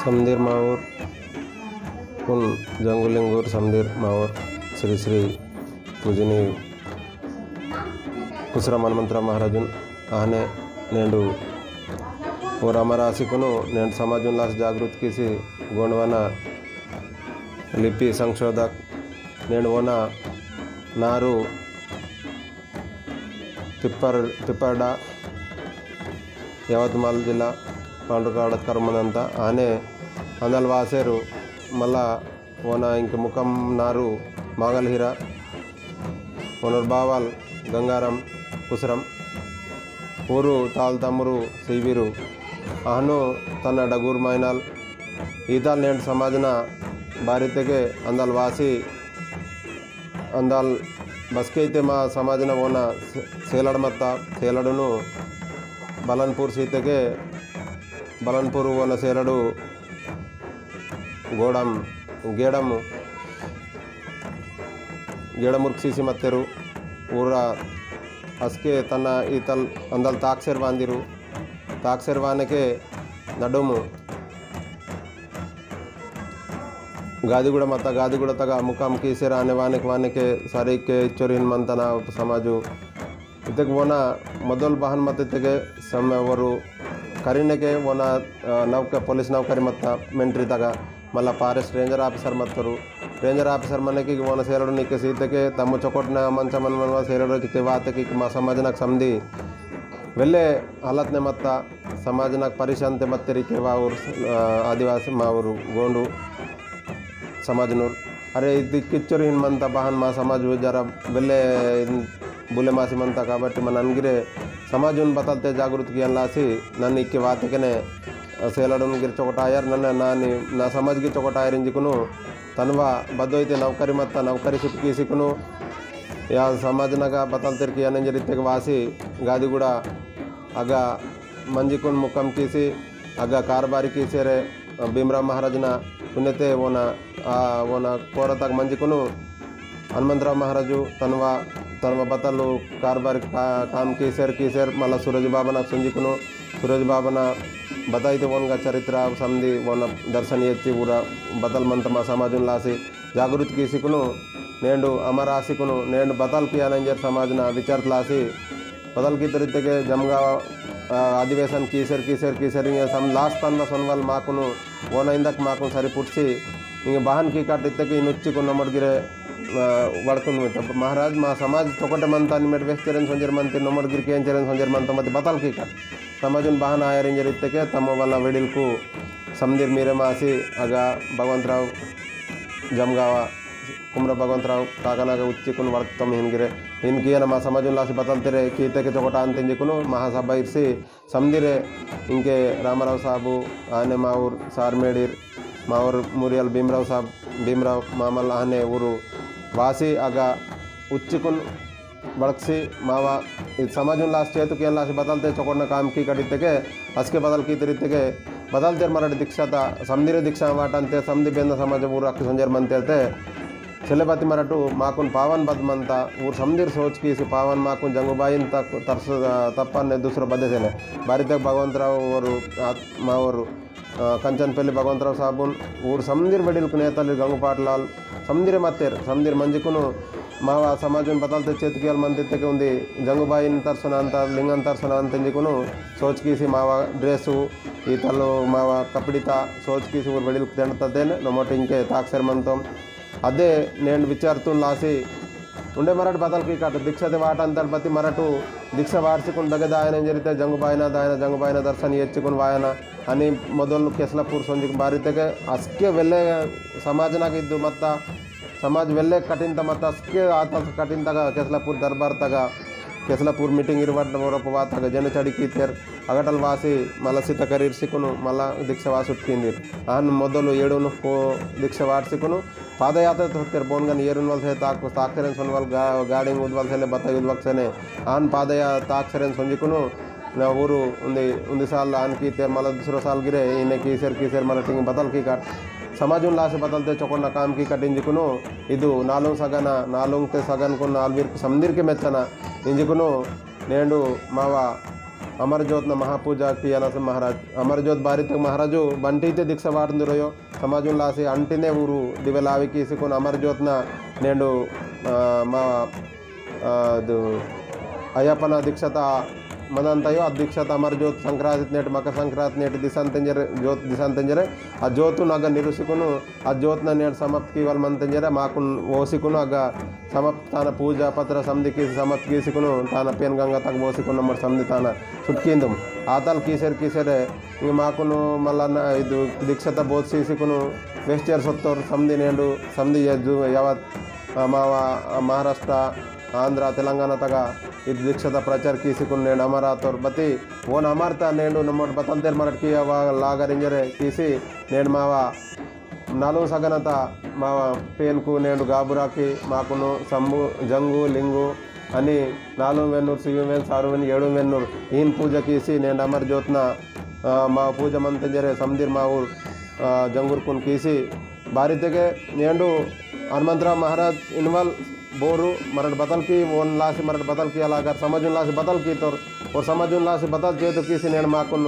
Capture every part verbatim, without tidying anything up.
समदीर मावोर कुन जंगुलिंगूर समदीर मावोर श्री श्री पूजनीय कुसरम हनुमंतराव महाराजुन आहने नेंडु ओर अमर आसिकुनु नेंड समाजुन लास जागृत किसी गोंडवाना लिपि संशोधक नेंड ओना नारू पिप्पर, पिप्परडा, यवतमाल जिल्ला, पांडुरकावडत करमनंता, आने अंदल वासेरु, मल्ला ओना इंक मुकम नारू मांगल हीरा, ओनर बावल गंगाराम कुसरम, ऊरु ताल तमुरु सीविरु, अहनु तन डगूर मायनाल, ईताल नेंड समाजना बारितेके अंदल वासी अंदाल बसके इते मा समाजना वोना से-, सेलड़ मत्ता, सेलड़नु बलनपुर सीतेके बलनपुर वोना सेलड़ु गोडम, गेडम, गेडमुर्क सीसी मत्तेरु ऊरा असके तना इतल अंदल ताक्सेर वांदिरु। ताक्सेर वानेके नडुमु गादिगुड़ा मत्ता, गादिगुड़ा तगा मुकाम कीसेर आने वानेक, वानेके सारीके इच्चोर हिन मंतना समाजु। इतेक वोना मदोल बहन मत इतेके समय वरु करीनेके वोना, अ, नौका-, पुलिस नौकरी मत्ता मेंट्री तगा, मल्ला forest ranger officer मत्तरु। Ranger officer मनेके वोना सेलडु निके सीतेके तम्मु चोकोटना मंचा मन मन सेलडु के वातेके मा समाजनक समदी। वेल्ले हालतने मत्ता समाजनक परेशान ते मत्तेरिके वाउर, अ, आदिवासी माउर गोंडू समाजनूर। अरे, इद किच्चोर हिन मंता बहन मा समाज जरा बेले बुले मासी मंता काबट्टी मन अनगिरे समाजुन बतलते जागृत कियन लासी नन्ना इक्के वातेकने, अ, सेलडुन गिर चोकटायर, नन्ना नानी, ना समाज गिर चोकटायर इंजिकुनु, तनवा बदोइते नौकरी मत्ता, नौकरी सुटकी सिकुनु, या समाज नगा बतलतेर कियन इंजरितेक वासी, गादिगुड़ा अगा मंजिकुन मुकम कीसी, अगा कारबारी कीसेरे, भीमराव महाराजना पुनेते वोना, आ, वोना कोरतक मंजिकुनु हनुमंतराव महाराजु तनवा, तनवा बतलु कारबारी का-, काम कीसेर, कीसेर, मल्ला सूरज बाबना सुंजिकुनु, सूरज बाबना बताइते वोनगा चरित्र समदी वोना दर्शन येच्ची उरा बतल मंतमा समाजुन लासी, जागृत कीसिकुनु, नेंडु अमर आसिकुनु, नेंडु बतल कियानंजर समाजना विचारतलासी, बतल की तरितके जमगाव, अ, अधिवेशन कीसेर, कीसेर, कीसेर, इंगे सम लास तन्ना सोनवाल माकुनु, वोना इंदक माकुनु सरी पुट्सी, इंगे बहन की काट इतके इन उच्चिकुन नमोड गिरे, अ, वड़कुनु तब महाराज, मा समाज तोकटे मंता निमेट वेस्चरन सोंजर मंती, नमोड गिर केंचरन सोंजर मंता मत बतल की काट। समाजुन बहन आयर इंजर इतके तमो वाला वेडिलकु समदीर मीरे मासी अगा भगवंतराव जमगावा कुमरा भगवंतराव काकानागा उच्चिकुन वड़कतम हिनगिरे। हिनकी एना मा समाजुन लासी बतलतेरे कीतेके चोकटा अंतिंजिकुनु महासभा इर्सी समदीरे इंके रामाराव साबु आने माउर सारमेडीर माउर मुरियल भीमराव साब भीमराव मामल आने उरु वासी अगा उच्चिकुन बड़कसी मावा इद समाजुन लास चेतु कियन लासी बदलते चोकोड़ना काम की कटितके असके बदल की तरितके बदलतेर मरट दीक्षा ता समदिर दीक्षा वाटंते समदि बेंद समाज ऊर अक्क संजर मंतेरते छेले बति मरटु माकुन पावन बद मंता ऊर समदिर सोच कीसी पावन माकुन जंगुबाईन तक तरस तप्पन ने दूसरो बदे सेले बारी तक भगवंतराव और आत-, मा और अ, कंचनपल्ली भगवंतराव साबुन, ऊर समदिर वेडिलकु नेतलिर गंगु पाटलाल, समदिरे मत्तेर, समदिर मंजिकुनु मावा समाजुन बदलते चेतुकियल मंदिर तक उंदी जंगुबाईन तरसुनांता, लिंगन तरसुनांता इंजिकुनु सोच कीसी मावा ड्रेसु, ईतल मावा कपड़िता सोच कीसी ऊर वेडिलकु तेंडता तेन, नमोट इंके ताक्सेर मंतोम। अदे नेंड विचारतुन लासी उंडे मरट बदल की काट दीक्षा ते वाट अंतर बती मरटु दीक्षा वार्षिकुन दगे दायना इंजरिते जंगुबायना दायना जंगुबायना दर्शन येच्चिकुन वायना अनि मोदल केसलापुर सोंजिक बारी तक असके वेले समाज नाक इद्दु मत्ता समाज वेले कठिन त मत्ता असके आता कठिन तगा केसलापुर दरबार तगा केसलापुर meeting इरवट वरप वातगा जन चड़ी कीतेर अगटल वासी मला सीता करीर सिकुनु मला दीक्षा वासुट कींदिर। आन मोदल एड़ुनु को दीक्षा वाट सिकुनु पादयात्रा तोहतेर बोनगन एरुन वलसे ताक-, ताकसेरेन सोनवल गा-, गाड़िंग उद्वलसेले बताई उद्वकसेने। आन पादया ताकसेरेन सोंजिकुनु न ऊरु उन्दी, उन्दी साल आन कीतेर मला दूसरो साल गिरे इने कीसेर, कीसेर मला टिंग बदल की काट। समाजुन लासे बदलते चोकोन्ना काम की काट इंजिकुनु। इदु नालुंग सगना, नालुंग ते सगन कुन नालवीर समदिर के मेचना इंजिकुनु। नेंडु मावा अमर ज्योतना महापूजा कियाना से महाराज, अमर ज्योत बारी तक महाराजु बंटी ते दीक्षा वाटंदुरयो, समाजुन लासी अंटिने ऊरु दिवे लावी कीसिकुन अमर ज्योतना नेंडु, आ, मा, आ, दु, अय्यप्पन दीक्षता मनंतयो, आ दीक्षता अमर ज्योत संक्रांति नेट, मकर संक्रांति नेट दिसंतेंजरे, ज्योत दिसंतेंजरे, आ ज्योतु नग निरुसिकुनु, आ ज्योतना नेट समाप्त कीवल मंतेंजरे, माकुन ओसिकुनु अग समाप्त ताना पूजा पत्र समदि कीसि समाप्त कीसिकुनु ताना पेन गंगा तक बोसिकुन नंबर समदि ताना सुटकिंदुम। आतल कीसेर कीसेरे इंग माकुनु मल्ला न-, इदु दीक्षता बोध सीसिकुनु वेस्टर सत्तोर समदि नेंडु समदि यज्जु यावत, आ, मावा, आ, महाराष्ट्र, आंध्र, तेलंगाना तगा इदु दीक्षता प्रचार कीसिकुनु नेंडु अमरातोर बती ओन अमरता नेंडु नमोट बतंतेर मरट कियावा लागर इंजरे कीसि नेंडु मावा नालुंग सगनता मा पेनकु नेंडु गाबुराकी माकुनु संबु जंगु लिंगु अनि नालुंग वेन्नुर, सियुंग वेन, सारुंग वेन, येडुंग वेन्नुर ईन पूजा कीसी नेंडु अमर ज्योतना, आ, मा पूजा मंतेंजरे समदिर मा ऊर, आ, जंगुरकुन कीसी बारी तेके नेंडु हनुमंतराव महाराज इनवल बोरु मरट बतल की, ओन लासी मरट बतल की, अलागर समाजुन लासी बतल कीतोर, ओर समाजुन लासी बतल चेतु कीसी नेंडु माकुन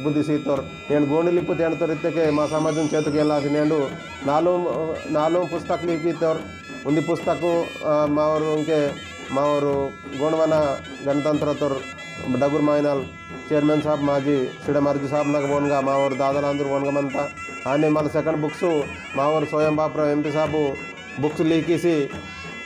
बुद्धि सीतोर। नेंडु गोंडी लिपि तेंडतोर इत्तेके मा समाजुन चेतु की लासी नेंडु नालुंग, नालुंग पुस्तक लिखितोर। उंदी पुस्तक, आ, मावोर उंके मावोर गोंडवाना गणतंत्र तोर डगुर मायनल chairman साहब माजी सिडम अर्जु साहब नग वोनगा मावोर दादलांदुर वोनगा मंता। आने मल second books मावोर सोयम बापुराव MP साहब books लिखिसी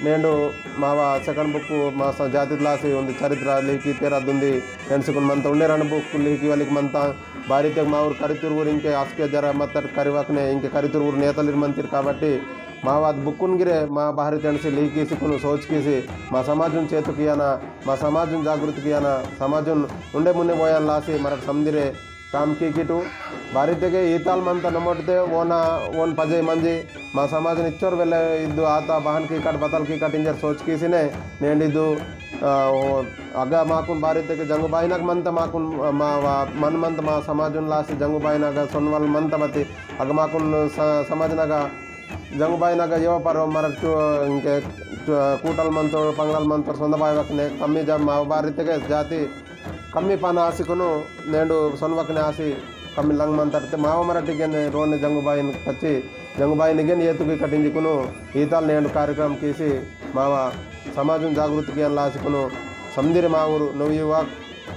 नेंडु मावा second book मा स-, जातित लासी उंदी चरित्र लिखितेर अद्दुंदी एंडसिकुन मंता। उंडे रंड book लिखिवलिक मंता। बारी तेक मावोर करितुर ऊर इंके आस्के जरा मत्तर करिवकने इंके करितुर ऊर नेतलिर मंतिर काबट्टी मावात बुक्कुन गिरे मा बाहरी तेंडसी लिखिसीकुनु सोच कीसी मा समाजुन चेतु कियाना, मा समाजुन जागृत कियाना, समाजुन उंडे मुन्ने वोयन लासी मरट समदिरे काम कीकिटु। बारी तेके ईताल मंता नमोटते ओना, ओन पजे मंजी, मा समाजुन इच्चोर वेले इद्दु आता बहन कीकट बतल कीकट इंजर सोच कीसीने, नेंडिद्दु, आ, ओ, अगा माकुन बारी तेके जंगुबाईनक मंता माकुन, मा, वा, मन मंता मा समाजुन लासी जंगुबाईनक सोनवल मंता बती, अगा माकुन स-, समाजनगा जंगुबाईनगा येव परो मरक चु-, इंके चु-, कूटल मंतोर, पंगल मंतोर, सोंदबाई वकने कम्मी जब मा बारी तेके जाति कम्मी पाना आसिकुनु नेंडु सोनवकने आसी कम्मी लंग मंतरते माव मरटिगेन रोने जंगुबाईन कच्ची जंगुबाईनिगेन येतुकी कटिंजिकुनु ईताल नेंडु कार्यक्रम कीसी मावा समाजुन जागृत कियान लासिकुनु समदिरे मावुर नवयुवक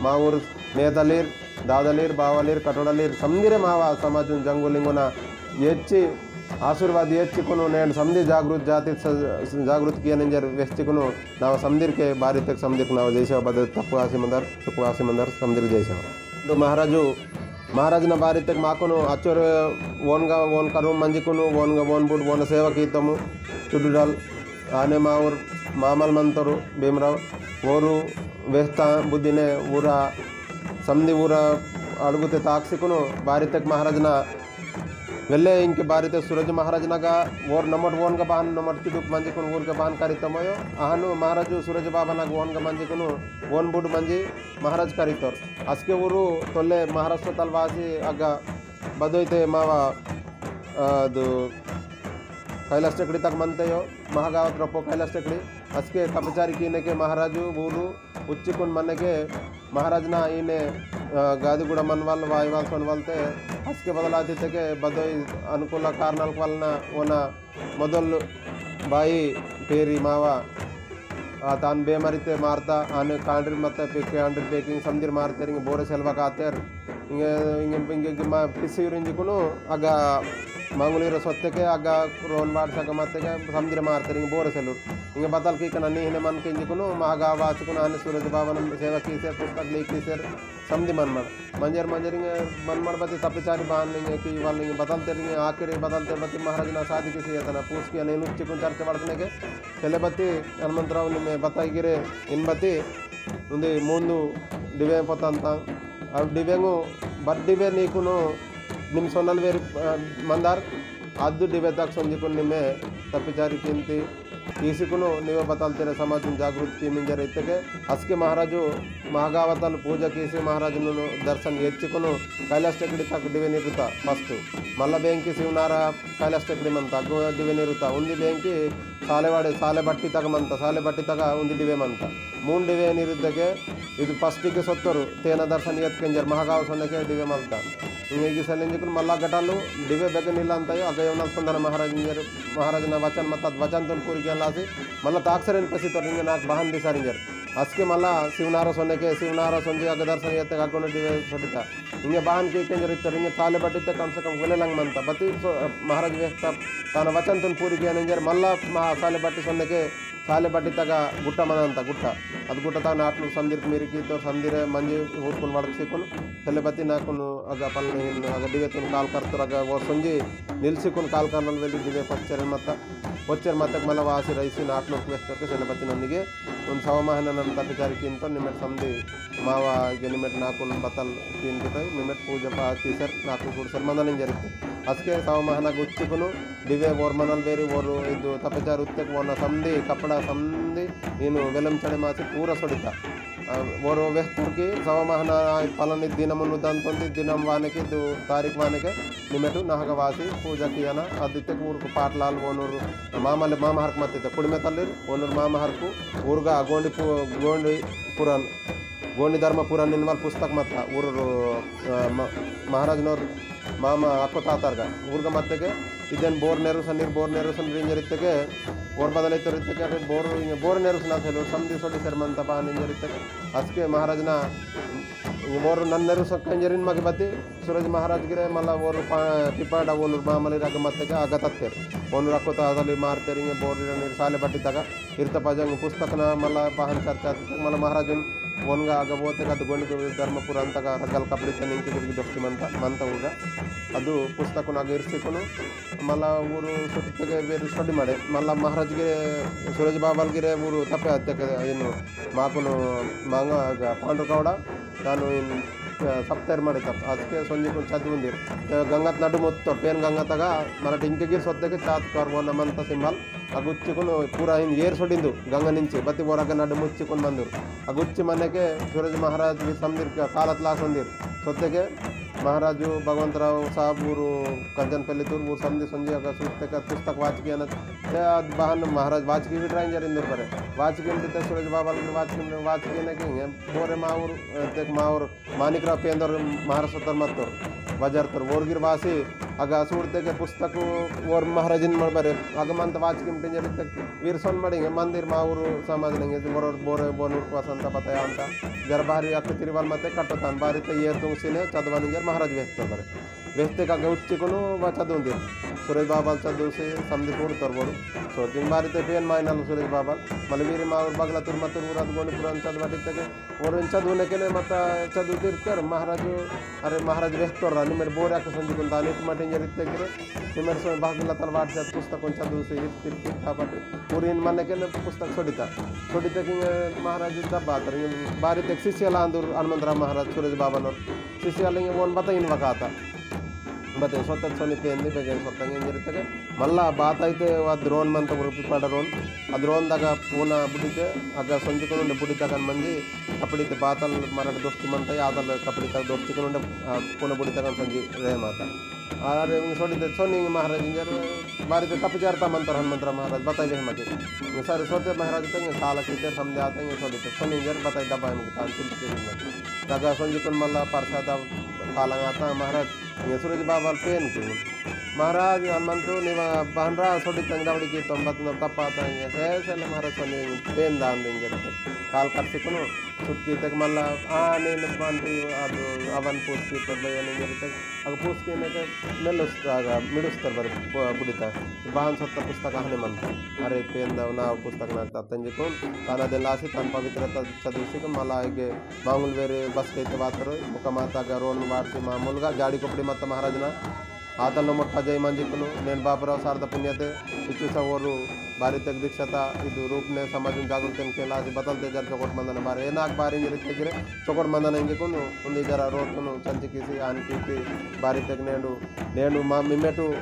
मावुर नेतलीर, दादलीर, बावलीर, कटोड़लीर, समदिरे मावा समाजुन जंगुलिंगुना येच्ची आशीर्वाद येच्चिकुनु नेंड समदि जागृत जाति स-, जागृत किया निंजर वेस्चिकुनु नावा समदिरके बारी तेक समदिरक नावा जय सेवा बदल तप्पु आसी मंदर, सुप्पु आसी मंदर, समदिर जय सेवा। तो महाराजु, महाराजना बारी तेक माकुनु अच्चोर वोनगा, वोन करुम मंजिकुनु, वोनगा, वोन बुड, वोन सेवा कीतमु, चुडुडल, आने मावुर मामल मंतोरु भीमराव, वोरु वेहता बुद्धिने ऊरा समदि ऊरा अड़गुते ताकसिकुनु बारी तेक महाराजना वेल्ले इंके बारी तेक सूरज महाराजनगा वोर नमट वोनगा बान नमट चुडुक मंजिकुनु ऊरगा बान करितमयो। अहनु महाराजु सूरज बाबानगा वोनगा मंजिकुनु वोन बुड मंजि महाराज करितोर। असके ऊरु तोल्ले महाराष्ट्र तलवासी अगा बदोइते मावा, आ, दु कैलास टेकड़ी तक मनतेयो, महागावत रोपो कैलास टेकड़ी। असके तपचारी कीनेके महाराजु ऊरु उच्चिकुन मनेके महाराजना ईने, आ, गादिगुड़ा मनवाल, वाईवाल सोनवालते असके बदलाती तेके बदोई अनुकूल कारणल वलना ओना मोदल बाई पेरी मावा, आ, तान बेमारीते मारता, आने कांड्री मत्ता पे-, कांड्री packing समदिर मारतेर, इंगे बोरे सेलवा कातेर, इंगे, इंगे, इंगे, इंगे मा पिस्सी उरिंजिकुनु, अगा मंगुलीर सोत्तेके, अगा रोन वाट सक मत्तेके, समदिर मारतेर, इंगे बोरे सेलुर। इंगे बतल कीकन अन्नी हिने मन किंजिकुनु, महागा वाचिकुनु, आने सूरज बाबन सेवा कीसेर, पुस्तक लेकीसेर, समदि मनमड़। मंजर मंजर इंगे मनमड़ बती तपिचारी बान इंगे की वाल इंगे बतल तेर इंगे आखिरी बतल तेर बती महाराज ना शादी किसी ये तना पूछ किया नेनु चिकुन चर्चा बड़कने के। चले बती हनुमंतराव निमे बताई गिरे इन बती उन्दे मुंदु डिवे पतंता। अब डिवेंगो बद डिवे नीकुनो निम सोनल वेर, अ, मंदार अद्दु डिवे तक संजिकुन निमे तपिचारी किंती कीसीकुनु निवे बतल तेरे समाजन जागृत कीमिंजर इत्तेके असके महाराजु महागावतल पूजा कीसी महाराजुनु दर्शन येच्चिकुनु कैलाश टेकड़ी तक दिवे निरुता first। मल्ला बेंकी शिवनारा कैलाश टेकड़ी मंता अग्गु दिवे निरुता उन्दी बेंकी सालेवाड़े साले बट्टी तक मंता साले बट्टी तक उन्दी दिवे मंता। मून दिवे निरुद्दके इदु first के सोत्तोरु तेना दर्शन येत्केंजर महागाव सोनेके दिवे मलता। इंगे गी सलेंजकुन मल्ला गटालु दिवे बेगे निलांतायो अग्गे योनल सुंदर महाराज इंजर महाराजना वचन मत्ता वचन तुन पूरी केलासी मल्ला ताक्सरेन पसी तोर इंगे नाक बहान दिसार इंजर। असके मल्ला शिवनारा सोनेके शिवनारा सोंजी अग्गे दर्शन येत्ते अग्गोन दिवे सोडिता। इंगे बहान के केंजर इत्तर इंगे ताले बट्टिते कम से कम वेले लंग मंता। बती सो, महाराज वेहता ताना वचन तुन पूरी केनेंजर मल्ला मा-, साले बट्टी सोनेके साले बट्टी तगा गुट्टा मनंता गुट्टा। अद गुट्टा तगा नाटनु समदिर मीरिकी तो समदिर मंजी ऊरकुन वड़कसीकुन। सेले बती नाकुन अगा पलने हिन अगा दिवे तुन काल करतोर अगा वो सोंजी निलसीकुन काल करनल वेली दिवे पच्चर मत्ता। पच्चर मत्ता मला वासी रईसी नाटनु वेहतोर के सेले बती नन्निगे उन सवा महना नन तपचारी किंतो निमेट समदी मावा गे निमेट नाकुन बतल तीन किताई निमेट पूजा पा तीसर नाकुन कुड़सर मंदन इंजरित। असके सवा महना गुच्चुकुनु दिवे वोर मनल बेरी वोर इदु तपचार उत्तेक वोना समदी कपड़ा समदी इनु वेलम चढ़े मासी पूरा सोडिता। आ, वोर वेहतुर की सवा महना पलनी दिनमुनु दंतोंदी दिनम वानेके दु तारीख वानेके निमेटु नहग वासी पूजा कियाना अदितेक ऊरकु पाटलाल वोनुर मामले मामहरक मत्ते कुड़मे तल्लिर वोनुर मामहरकु ऊरगा गोंडी पु-, गोंडी पुराण गोंडी धर्म पुराण निनवाल पुस्तक मत्ता ऊर, अ, म-, महाराजनोर मामा अक्को तातारगा ऊरगा मत्तेके इदेन बोर नेरुसन निर बोर नेरुसन निर इंजरित्तेके ओर बदल इत्तोर इत्तेके अरे बोर इंगे बोर नेरुसन असेल समदी सोडी सेर मंता बा इंजरित्तेके असके महाराजना इंगे बोर नन नेरुसन कंजरिन मगे बती सूरज महाराज गिरे मला ओर पा-, पिपाड़ा ओनुर मामली रग मत्तेके अगतत्तेर ओनुर अक्को ताताली मारतेर इंगे बोर निर साले बट्टी तगा इर्त पजंग पुस्तकना मला बहन चर्चा तक मला महाराजुन वनगा अग वोतेक अद गोंडी धर्म पुराण तगा रगल कपड़ी तनिंग के गिरगी दोस्ती मंता, मंता उगा। अदु पुस्तकन अग इर्सिकुनु, मला ऊरु सुट्टगे वेरु स्टडी माडे। मला महाराज गिरे, सूरज बाबाल गिरे ऊरु तपे अत्तेक इनु माकुनु मांगा अग पांडु कवड़ा, तानु इन, अ, सप्तेर माडे तप। असके सोंजिकुन चदुंदिर। अ, गंगत नडु मुत्तो, पेन गंगतगा, मराठी इंके गिर सोत्तेक चात करवो नमंत सिंबल। अगुच्चिकुन पूरा हिन येर सोडिंदु गंगा निंचे बत्ती बोरग नडु मुच्चिकुन मंदुर। अगुच्चि मनेके सूरज महाराज वीर समदिर कालत लासोंदिर। सोत्तेके महाराजु भगवंतराव साहब ऊरु कंचनपल्ली तूर ऊर समदि सोंजी अग सूत्तेके पुस्तक वाचकी अनत। ते अद बहन महाराज वाचकी विड्रा इंजर इंदुर बरे। वाचकी इंदिते सूरज बाबाल वाचकी, वाचकी नके बोरे माउर, तेक माउर मानिकराव पेंदर महाराष्ट्र तर मत्तोर, बाजार तर वोरगिर वासी, अगा सूरतेके पुस्तक वोर महाराजिन मड़बरे, अग मंत वाचकिम टेंजर इत्तेक वीर सोन मड़िंगे, मंदिर माउरु समाज नेंगे, वोर बोरे बोनुर को असंता बताया अंता, जर बारी अक तिरिवाल मते कट्टो तान, बारी ते येर तुंग सिने चदवान इंजर महाराज वेहतर बरे। वेहतेक अग उच्चिकुनु वा चदुंदिर। सूरज बाबाल चदुसी समदि सूरतर वोरु। सोचिंग बारी ते पेन माइनल सूरज बाबाल। मल वीर माउर बगला तुर मत्तोर उराद गोंडी पुराण चदवाटित्तेके वरुण चदुवनेकेने मत्ता चदुतिर्तर महाराजु, अरे महाराज वेहतोर निमेर बोरे अक संजुकुन दानित मटिंजर इत्तेगिरे, निमेर सोय भागला तल वाट जात पुस्तकोन चदुसी इर्तिर्ति काबट्टी। उरिन मनेकेने पुस्तक सोडिता। सोडितेके महाराज दब्बातर, बारी तेक शिष्यला अंदुर हनुमंतराव महाराज सूरज बाबानोर। शिष्यला इंगे वोन बता इन वकाता। बते सोत्तत सोनी पेंदी बेगेन सोत्तंग इंजरित्तेके। मल्ला बात आइते वा द्रोन मंत उरुपी पाड़ रोन। आ द्रोन दगा पूना बुडिते, अगा संजुकुन उंडे बुडिते अगन मंजी, कपड़ीते बातल मरट दोस्ती मंत, आतल कपड़ीते दोस्तीकुन उंडे, आ, पूना बुडिते अगन संजी रे माता। अरे, उंग सोडिते सोनी इंग महाराज इंजर, बारिते तपचारता मंतर हनुमंतराव महाराज, बताई बेह मके। इंग सारे सोते महाराज ते इंग काला कीते समझे आते इंग सोडिते सोनी इंजर बताई दबाई मके, तान चिंता के मके। दगा संजुकुन मल्ला परसाद काला आता महाराज, इंगे सूरज बाबाल पेन की। महाराज, हनुमंतु, निवा बहनरा सोडी तंग दवड़ी की तोंबत न तपा तंग। हे सेले महाराज सोनी पेन दान देंगे ते। काल करसी कुनु, सुटकी तक मल्ला, आ, ने न बांटी, अदु, अवन पूस की तो बया ने जरी तक। अग पूस की ने के मेलुस, अग, मिडुस तर बर, ब-, बुडिता। बहन सत्ता पुस्तक आहने मंता। अरे, पेन दाव ना पुस्तक ना तत्तंजी कुन। ताना दे लासी, तन पवित्रता चदुसी कुन, मल्ला आगे मामूल वेरे बस के इत्ते वातरो, मुका माता गा रोन वाटसी मामूल गा, जाड़ी कोपड़ी मत्त महाराजना, आतल नमोट पजाई मंजिकुनु, नेन बापुराव सारदा पुण्यते, इचुसा वोरु, बारी तेक दीक्षता, इदु रूपने समाजुन जागरूकतेन केलासी बतल तेजर चोकोट मंदन बारे, एनाक बारी निरित्ते गिरे, चोकोट मंदन इंजिकुनु, उन्दी जरा रोतुनु, चंची किसी, आन किसी, बारी तेक नेंडु, नेंडु मा मिमेटु,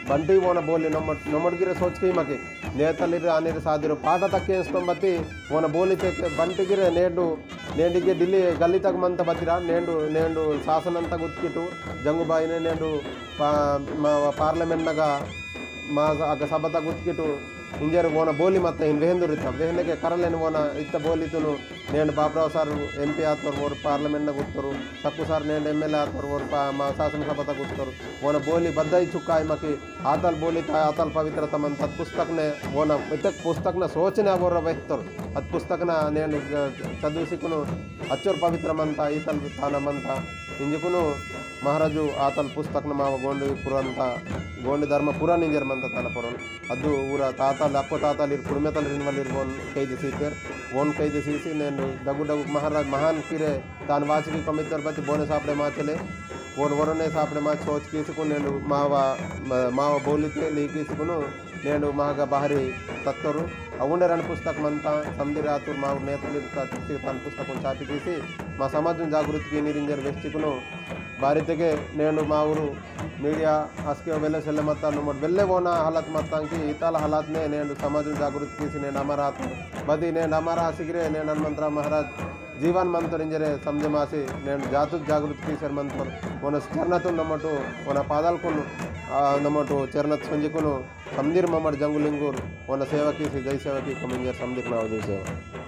बंटी वोन बोली नमोट, नमोट गिरे सोच के ही मके, नेतलिर आनिर सादिरो पाटा तक्केंस्तोम बत्ती, ओन बोली तेके बंटिगिरे नेंडु, नेंडिगे दिल्ली गल्ली तक मंत बत्तिरा, नेंडु, नेंडु शासन अंत गुत्किटु, जंगुबाईने नेंडु पा-, मा-, पार्लियामेंट नगा मा अग सभा तक गुत्किटु, इंजर ओन बोली मत्त इन वेहंदुरिता, वेहनेके करलेन ओन इत्त बोली तुनु, नेंडु बाबुराव सार एमपी आतोर, ओर पार्लियामेंट नगा उत्तोर, सक्कु सार नेंडु एमएलए आतोर, ओर पा-, मा शासन सभा तक उत्तोर, ओन बोली बद्दाई चुक्काई मकी, आतल बोली ता आतल पवित्रता मंता पुस्तकने ओना इतक पुस्तकना सोचने अगोर वेहतोर। अद पुस्तकना नेंडु ग-, चदुसिकुनु अच्चोर पवित्र मंता ईतल ताना मंता। इंजकुनु महाराजु आतल पुस्तकना माव गोंडी पुरंता, गोंडी धर्म पुराण इंजर मंता ताना पुरन। अदु ऊरा तातल अक्को तातल इर कुड़मेतल रिनवल इर वोन कैद सीतेर। वोन कैद सीसी नेंडु डगु डगु महाराज महान किरे तान वाचिकी कमित्तर बत्ती बोने सापड़े माचले। वोन वरोने सापड़े मा सोच कीसुकुन नेंडु मावा, म-, मावा बोलिते ली कीसुकुनु नेंडु मागा बहरी तत्तोरु। अवुंडे रंड पुस्तक मंता समदिर आतुर मावुर नेतलिर ता-, तिस्सी तान पुस्तकुन चापी कीसी मा समाजुन जागृति कीनिर इंजर वेस्टिकुनु बारितेके नेंडु मावुरु मीडिया अस्के वेले सेले मत्ता नुमट वेले वोना हालत मत्तांकी इताल हालत ने नेंडु समाजुन जागृति कीसी नेंडु अमर आतुर। बदी नेंडु अमर आसिगिरे नेंडु हनुमंतराव महाराज जीवन मंतोर इंजरे समझे मासी नेंड जातुत जागृत कीसेर मंतोर। ओन चरणतुन नमटु, ओन पादलकुन, आ, नमटु चरणत संजिकुनु समदिर ममट जंगुलिंगुर, ओन सेवा कीसी जय सेवा की कमिंजर समदिर नाव जय सेवा।